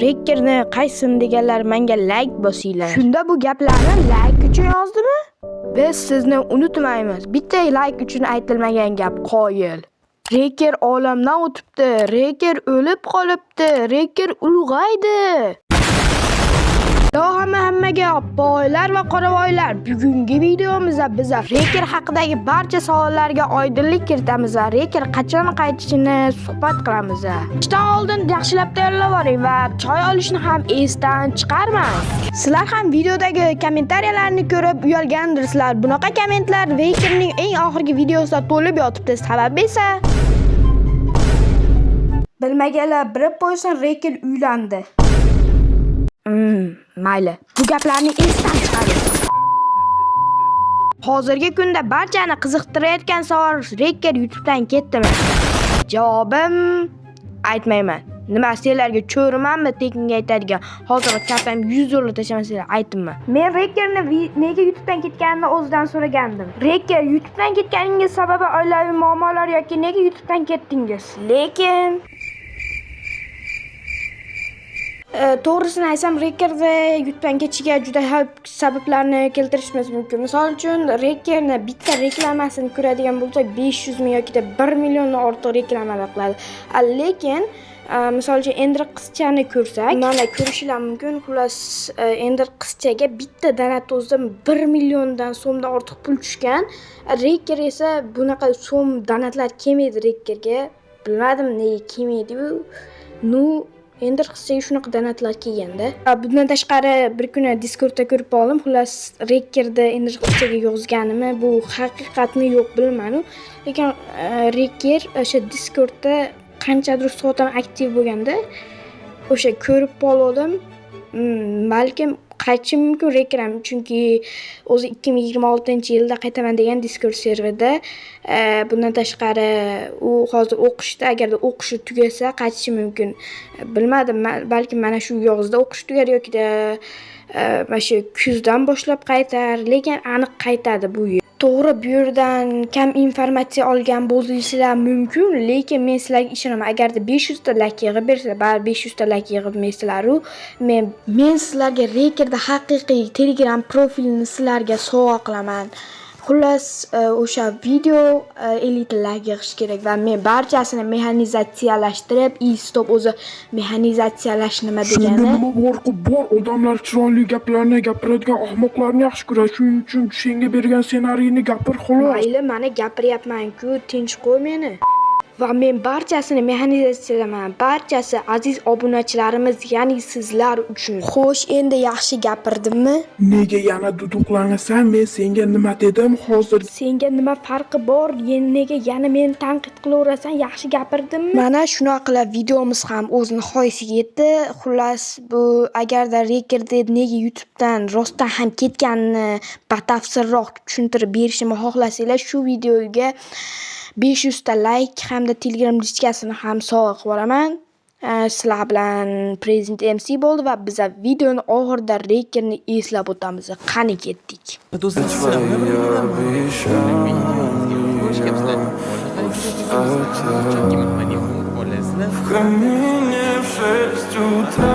Rekerni qaysin deganlar menga like bosinglar. Shunda bu gaplarni like uchun yozdimi? Biz sizni unutmaymiz. Bitta like uchun aytilmagan gap, qoyil. Reker olamdan o'tibdi. Reker o'lib qolibdi. Reker ulg'aydi. Yo, hamma hammaga boylar va qoravoylar, bugungi videomizda biz Reker haqidagi barcha savollarga oydinlik kiritamiz va Reker qachon qaytishini suhbat qilamiz. Ishdan oldin yaxshilab tayyorlab oling va choy olishni ham esdan chiqarmang. Sizlar ham videodagi kommentariyalarni ko'rib uyalgandirsizlar. Bunaqa kommentlar Rekerning eng oxirgi videosida to'lib yotibdi. Sababi esa bilmaganlar bilib qo'ysin, Reker uylandi. Mayli. Bu gaplarni esdan chiqaring. Hozirgi kunda barchani qiziqtirayotgan savol: Reker YouTube'dan ketdimi? Javobim aytmayman. Nima, sizlarga cho'rimanmi tekinga aytadigan? Hozir kartam 100 dollar tashlaman, sizlar aytibman. Men Rekerni nega YouTube'dan ketganini o'zidan so'ragandim. Reker, YouTube'dan ketganingiz sababi oilaviy muammolar yoki nega YouTube'dan ketdingiz? Lekin to'g'risini aytsam, Rekerni YouTube'dan ketishiga juda ko'p sabablarni keltirishimiz mumkin. Misol uchun, Rekerni bitta reklamasini ko'radigan bo'lsak, 500 ming yoki 1 milliondan ortiq reklamalar qiladi. Lekin misol uchun, Ender qizchani ko'rsak, mana ko'rishinglar mumkin. Xullas, Ender qizchaga bitta donat o'zidan 1 milliondan so'mdan ortiq pul tushgan. Reker esa bunaqa so'm donatlar kelmaydi Rekerga. Bilmadim, nega kelmaydi-yu. Ну, Ender qizchaga shunaqa donatlar kelganda. Bundan tashqari, bir kuni Discordda ko'rib qoldim. Xullas, Rekerda Ender qizchaga yozganimi, bu haqiqatmi yo'q bilmadim. Lekin Reker o'sha Discordda qanchadir soat ham aktiv bo'lganda, o'sha ko'rib qolgandim. Balkim qaytishi mumkin Reker ham, chunki o'zi 2026-yilda qaytaman degan Discord serverda. Bundan tashqari, u hozir o'qishda, agarda o'qishi tugasa qaytishi mumkin. Bilmadim, balkim mana shu yozda o'qish tugar yokida mana shu kuzdan boshlab qaytar, lekin aniq qaytadi bu yil. To'g'ri, bu yerdan kam informatsiya olgan bo'lishinglar mumkin, lekin men sizlarga ishonaman. Agarda 500 ta like yig'ib bersa, baribir 500 ta like yig'ib men sizlarga Rekerda haqiqiy Telegram profilini sizlarga sovg'a qilaman. Xullas, o'sha video 50 ta like yig'ish kerak va men barchasini mexanizatsiyalashtirib, и стоп, o'zi mexanizatsiyalash nima Senda degani? nima farqi bor? Odamlar chiroyli gaplarni gapiradigan ahmoqlarni yaxshi ko'radi. Shuning uchun senga bergan ssenariyni gapir, xolos. Mayli, mana gapiryapman-ku, tinch qo'y meni. Va men barchasini mexanizatsiyalaman. Barchasi aziz obunachilarimiz, ya'ni sizlar uchun. Xo'sh, endi yaxshi gapirdimmi? Nega yana duduqlanasan? Men senga nima dedim hozir? Senga nima farqi bor? Nega yana meni tanqid qilaverasan? Yaxshi gapirdimmi? Mana shunaqa qilib videomiz ham o'z nihoyasiga yetdi. Xullas, bu agarda Rekerda nega YouTube'dan rostdan ham ketganini batafsilroq tushuntirib berishimni xohlasanglar, shu videoga 500 ta like hamda Telegram личка sini ham sovg'a qilib yuboraman. Sizlar bilan Prezident MC bo'ldi va biza videoni oxirida Rekerni eslab o'tamiz. Qani, ketdik. Твои обещания пустота. В камине в 6 утра.